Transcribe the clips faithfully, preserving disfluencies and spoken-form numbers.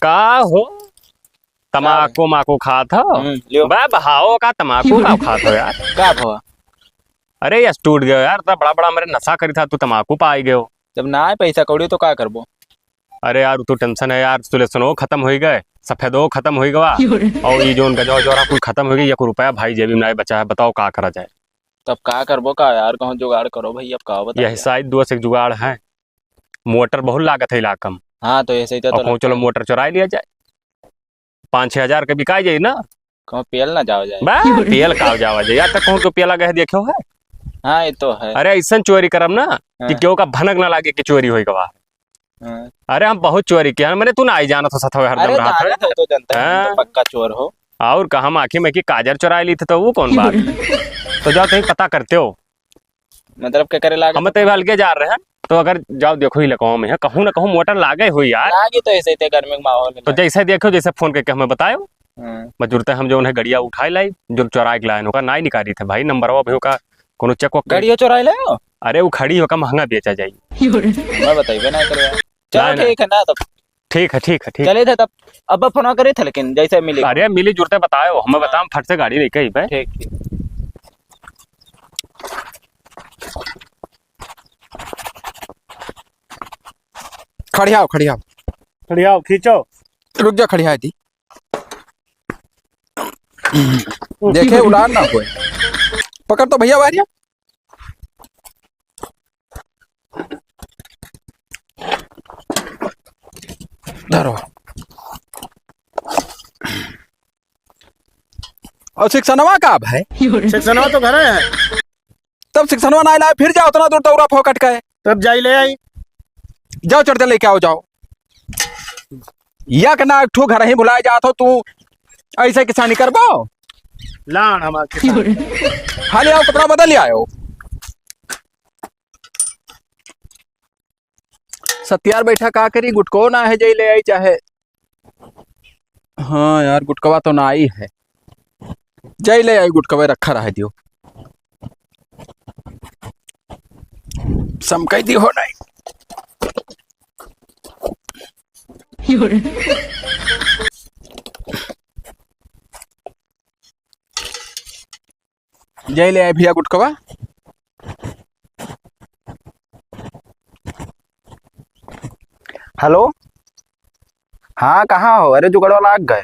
का हो? तमाकू माकू खात हो? हम्म, लियो। बे बहाओ का तमाकू का खात हो यार? का भवा? अरे यार, टूट गयो यार, इतना बड़ा बड़ा मेरे नशा करी था, तू तमाकू पाई गयो। जब ना आए पैसा कौड़ी तो का करबो? अरे यार, तू tension है यार, सुलेसनो खत्म होई गए, सफेदो खत्म होई गवा, और ये जोन गजवा जोरा कुल खत्म होई गई, एक रुपया भाई जेबी में नहीं बचा है, बताओ का करा जाए? तब का करबो का यार, कहूँ जुगाड़ करो भाई, अब का बताओ यही यार। शायद दो से एक जुगाड़ है, मोटर बहुत लागत है इलाका में। हाँ, तो ऐसे ही तो और कहूँ चलो मोटर चुराई लिया जाए, पाँच छह हजार के बिकाई जाई ना। कहूँ पेल ना जावा जाए। बा, पेल का जावा जाए? यार, तक कहूँ तो पेला गए देखो है। हाँ, ये तो है। अरे, ऐसन चोरी करब ना कि हाँ। केहू का भनक ना लागे कि चोरी होई गवा। हाँ। अरे, हम बहुत चोरी किया, मने तू ना आई जानत हो सथवे हरदम अरे, रहत है। जानत हो तो जनता है, हम तो हाँ। पक्का चोर हो। और का हम आँखी में की काजर चुराई ली थे, तो वो कौन बात? तो जाओ, कहीं पता करते हो। मतलब के करे लागे? हम तो अलगे जा रहे हैं, तो अगर जाओ देखो ही लकवा में है, कहूँ ना कहूँ मोटर लागे हुई यार। लागे तो ऐसे ही ते गर्मी के माहौल में तो लागे। जैसे देखो, जैसे फोन करके हमें बतायो, हाँ। बस जुड़ते हम जो उन्हें गड़िया उठाए लाई, जो चुराए के लाए, ओका नाई निकाली थे भाई, नंबरवा भी ओका कोनो चेक वक करे। गड़िया चुराए लाए हो? अरे वो खड़ी होकर महंगा बेचा जाई। मैं बताइबे ना करे यार। चलो ना, ना। ठीक है ना तब। ठीक है, ठीक है, ठीक। चले थे तब, अब फोन करे थे, लेकिन जैसे मिली। अरे, मिली जुलते बतायो, हमें हाँ। बताओ, फट से गाड़ी लेके अइबे। ठीक, ठीक। खड़ियाओ, खड़ियाओ। खड़ियाओ, खींचो। रुक जा, खड़िया दी। देखे, उलार ना कोई। पकड़ तो भैया, वारिया। धरो। और शिक्षणवा का अब है? शिक्षणवा तो घरे है। तब शिक्षणवा ना लाए, फिर जाओ उतना दूर दौरा फोकट का है। तब जाई ले आई। जाओ चढ़ते लेके आओ, जाओ। या के ना एक ठो घर ही भुलाए जात हो तू, ऐसे किसानी करबो? लान हमार किसान। हाले आओ, कपड़ा बदल आयो। सत्यार बैठा का करी, गुटको ना है, जई ले आई चाहे। हाँ यार, गुटकवा तो ना आई है, जई ले आई गुटकवा, रखा रह दियो, समकाई दी हो नहीं। जई ले आए भैया गुटकवा। हेलो, हाँ, कहाँ हो? अरे, जुगड़वा लाग गए।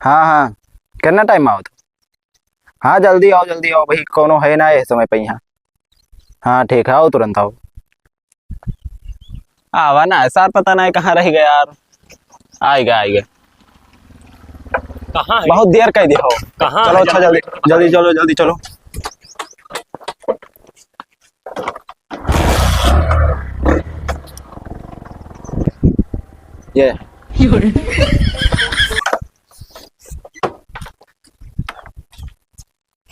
हाँ, हाँ, कितना टाइम आवत? हाँ, जल्दी आओ, जल्दी आओ भाई, कौनो है ना ये समय पे यहाँ। हाँ, ठीक है, आओ, तुरंत आओ। आवा ना, सार पता नहीं कहाँ रह गए यार। आइगा, आइगा। कहाँ है? बहुत देर कह दिया हो। कहाँ चलो, है? अच्छा, जल्दी, जल्दी चलो, जल्दी चलो। ये।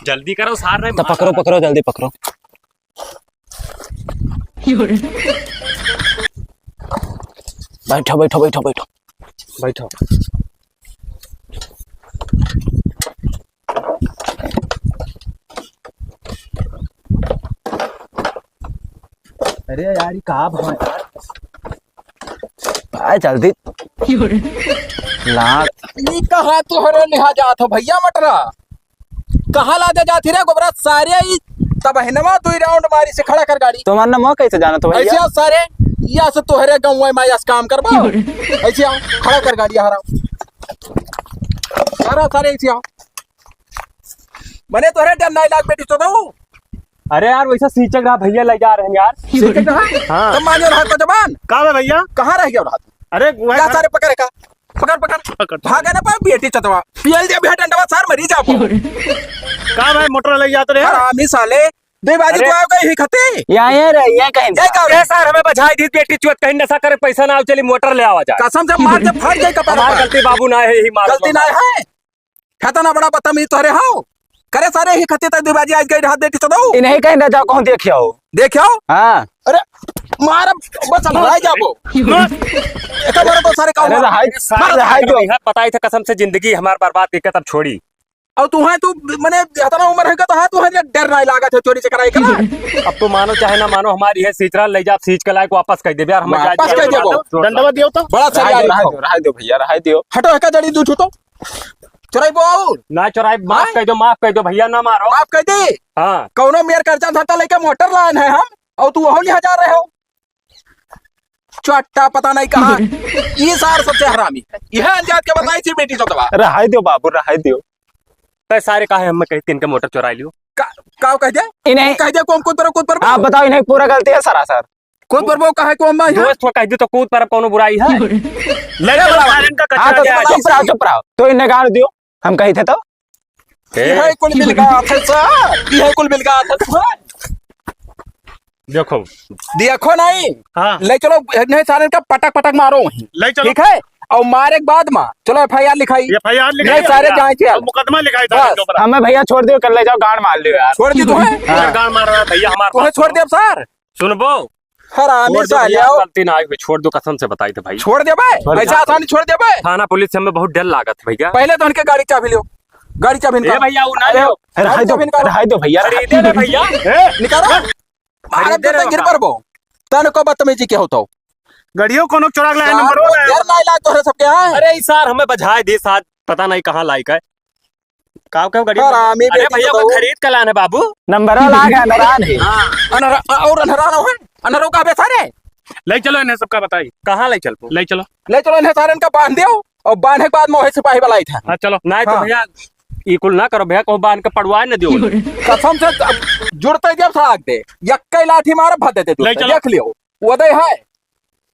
जल्दी करो, सार नहीं तो मार पकड़ो, रहा। पकड़ो, जल्दी पकड़ो। बैठो, बैठो, बैठो, बैठो। बैठो। अरे यार, ये का भवा यार? आ, जल्दी। लाड़। ई कहाँ तोहरे लिहा जात हो भैया मटरा? कहाँ लादे जात ही रे गोबरा सारे? ई तबहिनवा दुई round मारी से खड़ा कर गाड़ी। तुम्हार नमवा कैसे जानत हो भैया? ऐसे आओ सारे, या से तोहरे गाँव में आज काम करबो। ऐसे आओ, खड़ा कर गाड़ी, हराओ। सारा सारे ऐसे आओ। मने तोहरे डर नहीं लाग बेटी चोदऊ। अरे यार, वैसा सीचक रहा भैया, ले जा रहे हैं यार। सीचक रहा? हाँ। तब मानियो रहा तो जबान। का बे भैया? कहाँ रह गया रहा तू? अरे, वो जा है सारे पकड़ का। पकड़, पकड़। पकड़। भागे ना पाओ, बेटी चतवा। पियल दे भैया डंडवा, सार मरी जाबो। का भाई, मोटर ले जात रहे? हरामी साले। दे बाजी अरे। तो आओ गई ही खते। या, ये रहे, ये कहीं। ये का रे? ए सार, हमें बझाई दी, बेटी चुअत कहीं नशा करे, पैसा ना आओ, चली मोटर ले आवा जाए। कसम से मार के फाड़ जाए कपार हमार पर। गलती बाबू ना है, यही मार गलती ना है। खतना बड़ा बदतमीज तोहरे हो। करे सारे ही खते तक दिबाजी आज गई हाथ देख चलो। इन्हीं कहीं ना जाओ, कहूँ देखे आओ। देखे आओ? हाँ। अरे मार, बस हम भाई जाबो। इतना बड़ा तो सारे का अरे हुआ। रहाई, मारो। रहाई दो। है, पता ही था कसम से जिंदगी हमार बर्बाद करके तब छोड़ी। और तू है, तू, मने, इतना उम्र है का तो है, तू है, डर नहीं लागत है चोरी चकारी का? अब तो मानो चाहे ना मानो, हमारी है सीचरा ले जा, सीच के लायक वापस कह देबे यार, हमें वापस कह देबो। डंडवा दियो तो। बड़ा सही रहा दो, रहा दो भैया, रहा दो। हटो, एका जड़ी दू छूटो। चोराई बो और? ना चोराई, माफ हाँ? कह दो, माफ कह दो भैया, ना मारो। माफ कह दे। हाँ। कौनो मेर कर्जा धरता लेके मोटर लान है हम, और तू वहो लिहा जा रहे हो। चट्टा पता नहीं कहाँ। ये सार सबसे हरामी। यह अनजात के बताई थी बेटी चोदवा। रहाई दियो बाबू, रहाई दियो। तै सारे काहे हमें कही तीन के मोटर चोराई लियो? का, का कह दे? इन्हें कह दे कौन कूद पर, कूद पर? आप बताओ, इन्हें पूरा गलती है सरासर। कूद पर वो काहे को अम्मा यहाँ? दोस्त हो कह दे तो कूद पर अब कौनो बुराई है? ले चलो सारे इनका हाँ, कचरा तो ले आओ। चुप रहो, चुप रहो। तो इन्हें गाड़ दियो, हम कही थे तो। ए। यह कुल मिल गया था सर, यह कुल मिल गया था सर। देखो। देखो नहीं। हाँ। ले चलो, नहीं सारे का पटक पटक मारो वहीं। ले चलो। ठीक है? और मारे के बाद में चलो एफ आई आर लिखाई। एफ आई आर लिखाई, नहीं सारे जाए थे। अब मुकदमा लिखाई सारे बस। के ऊपर। हमें भैया छोड़ दियो, कर ले जाओ, गांड मार लियो यार। छोड़ दी तुम्हें? हाँ। गांड मार रहा है भैया हमारे तुम्हें पास। छोड़ दियो सर। सुनबो। हरामी छोड़ दो साले भैया, आओ। गलती ना आई, छोड़ दो कसम से बताई थे भाई। छोड़ देबे? छोड़ ऐसा दे। आसानी छोड़ देबे? थाना पुलिस से हमें बहुत डर लागत है भैया। पहले तो उनके गाड़ी चाबी लियो। गाड़ी चाबी ए निकाल। भैया, वो ना अरे, लियो। रहाई दो, चाबी निकाल। रहाई दो भैया, अरे, रहाई दे दो। दे भैया। ए, निकालो। मारब खरीदे तो रे गिर बाबा। पड़बो। तन को बदतमीजी के होतो। गड़ियो कोनो चोरा के लाए, हाँ, नंबर वाला है। यार, लाई ला तोहरे सबके, हाँ। अरे, ई सार हमें बजाए दे सार, पता नहीं कहाँ लाई का है। का, का गड़ियो? हरामी अरे बेटी भैया, तो वो दो। खरीद के लान है बाबू। नंबर वाला आ गया, नारायण है। हाँ। अनहरा-, और अनहरा ना है? अनहरो का बेसा रे? ले चलो इन्हें सबका बताई। कहाँ ले चलबो? ले चलो। ले चलो, इन्हें सारन का बांध दियो। और बांधे के बाद मोहे सिपाही वाला आई था। हाँ, चलो। नहीं तो हाँ। भैया, ई कुल ना करो भैया, कहूँ बांध के पड़वाए न दियो। कसम से अब जुड़ते जब साग दे, यक्के लाठी मार भद देते तू। ले चलो। देख लियो, वो दे है।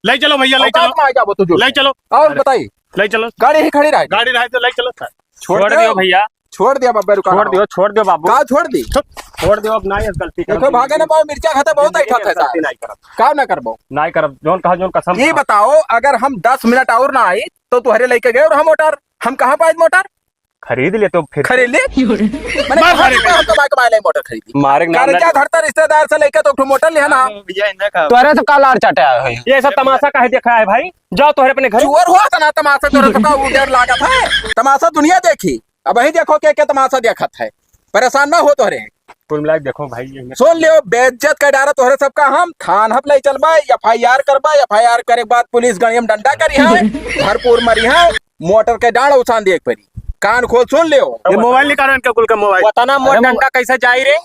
ले चलो भैया, ले औकात चलो। में आ जाबो तू जुड़। ले चलो। और अरे। बताई। ले चलो। गाड़ी ही खड़ी रह गई। गाड़ी रहे तो ले चलो। छोड़ छोड़ दियो। दियो भैया। छोड़ दिया बाबा, रुका छोड़ रहो। दियो, छोड़ दियो बाबू। का छोड़ दी? छोड़ दियो, अब ना ये गलती देखो, करब। भागे ना पाओ, मिर्चा खाता बहुत जिंदगी अच्छा में था गलती साहब। नहीं करब। का ना करबो? नहीं करब, जौन कहा, जौन कसम ये खा। बताओ, अगर हम दस मिनट और ना आई, तो तुहरे लेके गए और हम मोटर, हम कहाँ पाए मोटर? खरीद ले तो फिर। खरीद ले? मने मार कहाँ मारे। से हम कमाए, कमाए ले मोटर खरीदी? मारे ना, कर्जा ना। धरता रिश्तेदार से लेके तो एक ठो मोटर लिया ना। हाँ, भैया, इन्हें का तोरे तो काला और चाटे आए हैं। ये सब तमाशा काहे देखा है भाई? जाओ तोहरे अपने घर। चोर हुआ था ना तमाशा, तोरे सबका वो डर लागत है। तमाशा दुनिया देखी। अब वही देखो के, के तमाशा देखत है। परेशान ना हो तोहरे। कुल मिला के देखो भाई, ये सुन लियो, बेइज्जत कर डारा तोहरे सबका हम। थाना पे ले चलबा, एफ आई आर करबा, एफ आई आर करे के बाद पुलिस गाड़ी में डंडा करी है, भरपूर मरी है। मोटर के डांड़ उसान देख परी। कान खोल सुन लियो। ये मोबाइल निकालो इनका कुल का मोबाइल। वतना मोर अरे डंडा कैसे जाई रे?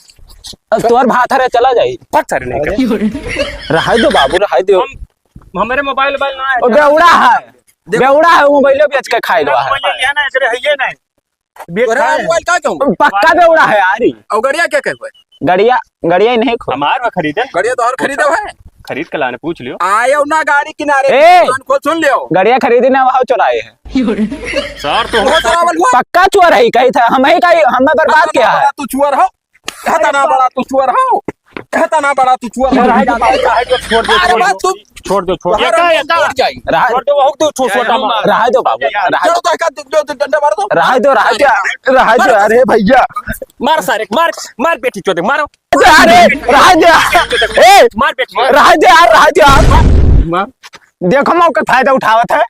अब तोर भात हरे चला जाई। फट सारे नहीं कर। रहाई दो बाबू, रहाई दो। हम, हमारे मोबाइल, मोबाइल ना है। ओ बेवड़ा है। देखो। बेवड़ा है, मोबाइल बेच के खाए लो है। मोबाइल लिया ना, एकरे है ये नहीं। बेच तोरे खाए। मोबाइल का कहूँ? पक्का बेवड़ा है यार। और गड़िया क्या कहूँ? गड़िया, गड़िया ही नहीं खो। हमार में खरीदे। गड़िया तो और खरीदे है। खरीद के लाने, पूछ लियो। आयो ना गाड़ी किनारे, ए! कान खोल सुन लियो। गड़िया खरीदी ना, वहाँ चुराए है। सर, तो वो चुरावल हुआ। पक्का चोर है, कही था, हम ही कही, हमें बर्बाद किया है। तू चोर हो, इतना बड़ा तू चोर हो, इतना बड़ा तू चोर हो। रहा है तो भाई, रहा है तो छोड़ दो, अरे छोड़ बात दो। तू छोड़ दो, छोड़ दो। बाहर ये का, ये का? उठ जाई। रहा है। छोड़ दो, वो तो छोड़, छोड़, छोड़, मार। रहा है तो बाबू, रहा है तो। चलो तो एक आध दो, दो डंडा मार दो। रहा है तो, रहा है तो, रहा है तो, अरे भैया। मार सारे, मार, मार बेटी चोदे, मारो। अरे, रहा है तो। ए, मार बेटी, मार। रहा है तो यार, रहा है तो यार। मार। देखो मौका फायदा उठावत है।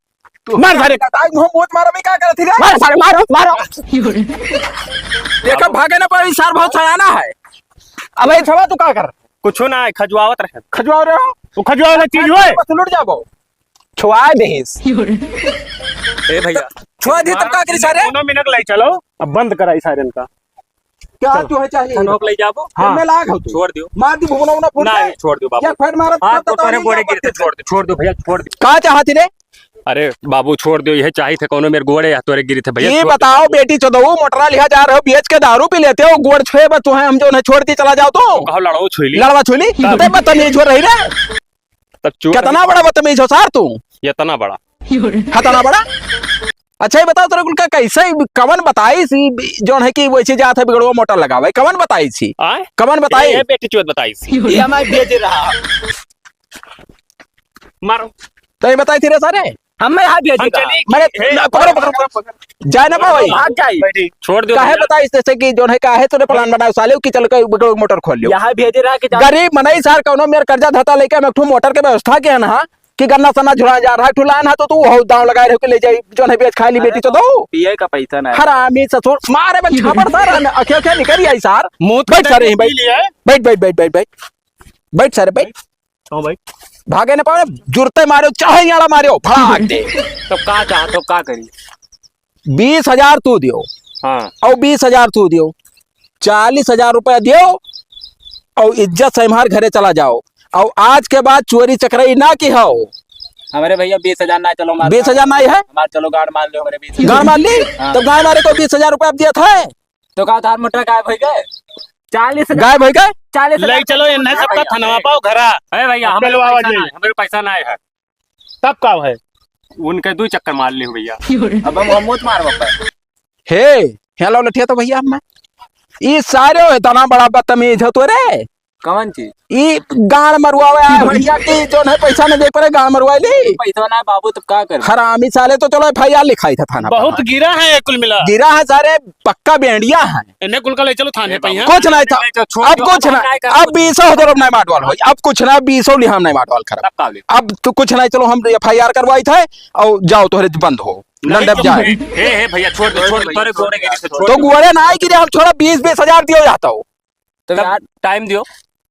मार सारे। आज मुंह मोच मारो, मैं क्या करत ही रे? मारो सारे, मारो, मारो। देखो, भागे ना पाई, सार बहुत सयाना है। अबे छवा, तू का कर? कुछ ना है, खजुआवत रहे। खजुआ रहे हो? वो खजुआवत चीज होए? बस लुट जाबो। छुआ देहिस। ए भैया। छुआ दी तब का करी सारे? दोनों मिनट ले चलो, अब बंद कराई सायरन का। क्या चलो। तू है चाहिए? ठनोक ले जाबो। हाँ। मैं लाग हो तू। छोड़ दियो। मार दी भुवना उना फूट नहीं, जाए। छोड़ दियो बाबू। या फट मारत हाँ, फट तो तो तोरे नहीं गोड़े जाबो। गिरते, छोड़ दे, छोड़ दो भैया, छोड़ दे। का चाहती रे? अरे बाबू, छोड़ दियो, यह चाही थे कौनो मेरे गोड़े या तोरे गिरी थे भैया, ये छोड़ दे बताओ बाबू। बेटी चोदो, मोटरा लिहा जा रहे हो, बेच के दारू पी लेते हो, गोड़ छुए बस तू है, हम जो उन्हें छोड़ के चला जाओ तो। तो कहो लड़ाओ छुई ली। लड़वा छुई ली? तब? ते बदतमीज हो रही रे। तब चोर कितना बड़ा बदतमीज हो सार तू? इतना बड़ा। कितना बड़ा? अच्छा, ये बताओ, तेरे कुल का कैसे, कवन बताई सी, जौन है कि वैसे जात है बिगड़वा मोटर लगावे, कवन बताई सी? आय? कवन बताई? ये बेटी चोद बताई सी। ये हमारे भेज रहा। मारो। तो ये बताई थी रे सारे? हम यहाँ भेज हम रहा। चली। मैंने, ए, ना, पकड़ो, पकड़ो, पकड़ो, पकड़ो। जाए ना पाओ भाई। भाग जाई। छोड़ दो काहे भैया। बताई जैसे कि जौन है, काहे तूने प्लान बनाया साले कि चल के बिगड़वा मोटर खोल लियो? यहाँ भेज रहा कि जा- गरीब मनई सार कौनो मेर कर्जा धता लेके हम एक ठो मोटर के व्यवस्था किया ना, कि गन्ना सन्ना झुरा जा रहा है, ठुलान है तो तू हो दाव लगाए रहो कि ले जाई, जौन है बेच खाई ली अरे बेटी तो तो दो। पिए का पैसा ना है। हरामी ससुर, मारे बन छापड़ सार, अखे अखे निकल आई सार। मुंह बैठ सारे ही बैठ। पी लिया है। बैठ, बैठ, बैठ, बैठ, बैठ। बैठ सारे, बैठ। हाँ भाई। भागे न पावे, जुरते मारे, चाहे याड़ा मारे, फड़ाक दे। तो का चाहत हो, का करी? बीस हजार तू दियो। हाँ। और बीस हजार तू दियो। चालीस हजार रुपया दियो और इज्जत से हमार घरे चला जाओ। और आज के बाद चोरी चकराई ना की हो। हमरे भैया बीस हजार ना, चलो हमार बीस हजार ना है? हमार चलो गाड़ मार लो हमरे बीस हजार। गाड़ मार ली? हाँ। तो गाड़ मारे को बीस हजार रुपया दिया था? तो का तार मोटर गायब हो गए? चालीस हजार। गायब हो गए? चालीस हजार ले चलो, इन्हें सबका थनवा पाओ घरा। अरे भैया, अब हमरे चलो, आवाज पैसा नहीं। ना है, हमरे पैसा ना है। तब का है? उनके दो चक्कर मार ली भैया। अब हम, हम मौत मार बापा। हे, हेलो लठिया तो भैया मैं। ई सारे हो इतना बड़ा बदतमीज हो तो रे। कौन चीज? ई गाड़ मरवावे आए भैया की जो है पैसा न दे पड़े, गाड़ मरवाए ली। पैसा ना बाबू, तो का कर? हरामी साले, तो चलो एफ आई आर लिखाई था थाना पर। बहुत गिरा है ये कुल मिला। गिरा है सारे, पक्का बेंडिया है। इन्हें कुल का ले चलो थाने पे यहाँ। कुछ नहीं था, ले चलो, छोड़ अब दो, कुछ हम ना, नहीं कर अब सकते। बीसों हजार अब नहीं माटवाल हो, अब कुछ ना, बीसों लिहाम नहीं माटवाल करब। तब का ले? अब तो कुछ नहीं, चलो हम एफ आई आर करवाई थे और जाओ तोहरे बंद हो, नहीं लंडब तो जाए। हे, हे भैया, छोड़ दे, छोड़ दे, तोरे गोरे गिरी से छोड़ तो दे। गोरे ना आई गिरे, हम छोड़ा बीस बीस हजार दियो जाता हो। तो तब यार टाइम दियो।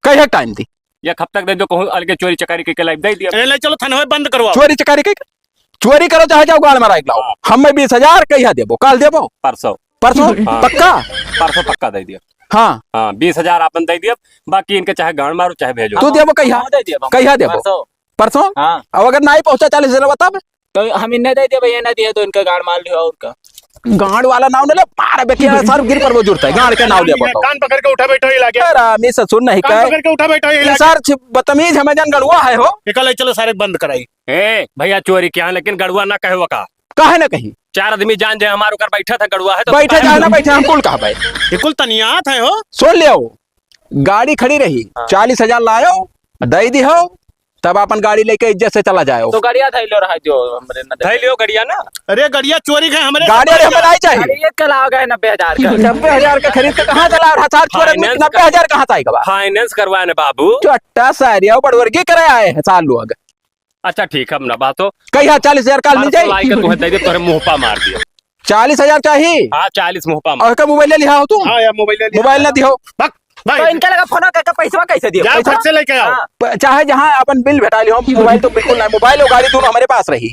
कहे टाइम दी? एक हफ्ता के दे दो, कहूँ अलगे चोरी चकारी के, के लाइव दे दिया। ए, ले चलो थाने में बंद करवाओ। चोरी चकारी के, चोरी करो चाहे जाओ गाड़ में राख लाओ। हाँ। हमें बीस हजार कहिया देबो? काल देबो? परसों। परसों? हाँ। पक्का? परसों पक्का दे दिया। हाँ। हाँ, बीस हजार आपन दे दिया, बाकी इनके चाहे गाड़ मारो चाहे भेजो। तू देबो कहिया? हाँ, दे दिया, कहिया देबो? परसों। परसों? हाँ। अब अगर नहीं पहुंचा चालीस हजार तब? तो हम इन्हें दे दिया भैया, ना दिया तो इनका गाड़ मार लियो और का। गाड़ वाला नाव न ले, मार बेटिया, सार गिर पर वो जुड़ता है, गाड़ के नाव ले बताओ। कान पकड़ के उठा बैठो, ये लागे। अरे, मी ससुर नहीं कान कहे। पकड़ के उठा बैठो, ये ये लागे। सार छि-, बदतमीज हमें जान गड़ुआ है हो। निकल, चलो सारे बंद कराई। ए, भैया चोरी क्या है, लेकिन गड़ुआ ना कहे वो का। काहे ना कही? चार आदमी जान जाए हमारे ऊपर बैठा था गड़ुआ है तो बैठे काहे जाए ना ना बैठे, हम कुल कहा भाई। ये कुल तनियात है हो। सुन लियो, गाड़ी खड़ी रही, हाँ। चालीस हजार लायो, दे दी हो, तब अपन गाड़ी लेके इज्जत से चला जाओ। तो गाड़िया धैलो रहा जो हमरे न धैलियो गाड़िया ना। अरे गाड़िया चोरी गए हमरे गाड़ी अरे हमें नहीं चाहिए। गाड़ी ये चलाओ गए नब्बे हजार का। नब्बे हजार का खरीद के कहाँ चला रहा सार चोर आदमी? फाइनेंस नब्बे हजार कहाँ से आएगा बा? फाइनेंस करवाने बाबू। चट्टा सारिया बड़वर्गी करे आए हैं सार लोग। अच्छा ठीक है, हम ना बात हो। कहिया चालीस हजार काल मिल परसों जाई? लाई के तुहे दे दे, तोरे मुंह पा मार दिया। चालीस हजार चाहिए? हाँ, चालीस मुंह पा मार। और का मोबाइल ले लिया हो तू? हाँ यार, मोबाइल ले लिया। मोबाइल ना दियो। भाग, भाग। तो इनके लगा फोन करके पैसवा कैसे दियो? जा, पैसवा? फट से लेके आओ। हाँ। प-, चाहे जहाँ अपन बिल भेटा लियो, मोबाइल तो बिल्कुल ना, मोबाइल और गाड़ी दोनों हमारे पास रही।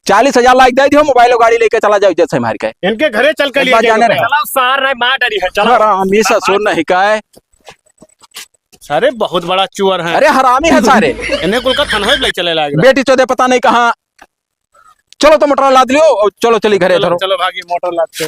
चालीस हजार लाइक दे दियो, मोबाइल और गाड़ी लेके चला जाओ इज्जत से मार के। इनके घरे चल के एक लिए बात जाने जाओ। रहे। चलो सार नहीं मार डरी है, चलो। हरामी ससुर नहीं का है। अरे बहुत बड़ा चोर है। अरे हरामी है सारे। इन्हें कुल का थनवे ले चले लाग रहा। बेटी चोदे पता नहीं कहाँ। चलो तो मोटर लाद लियो और चलो चली घरे चलो, धरो। चलो भागी मोटर लाद के।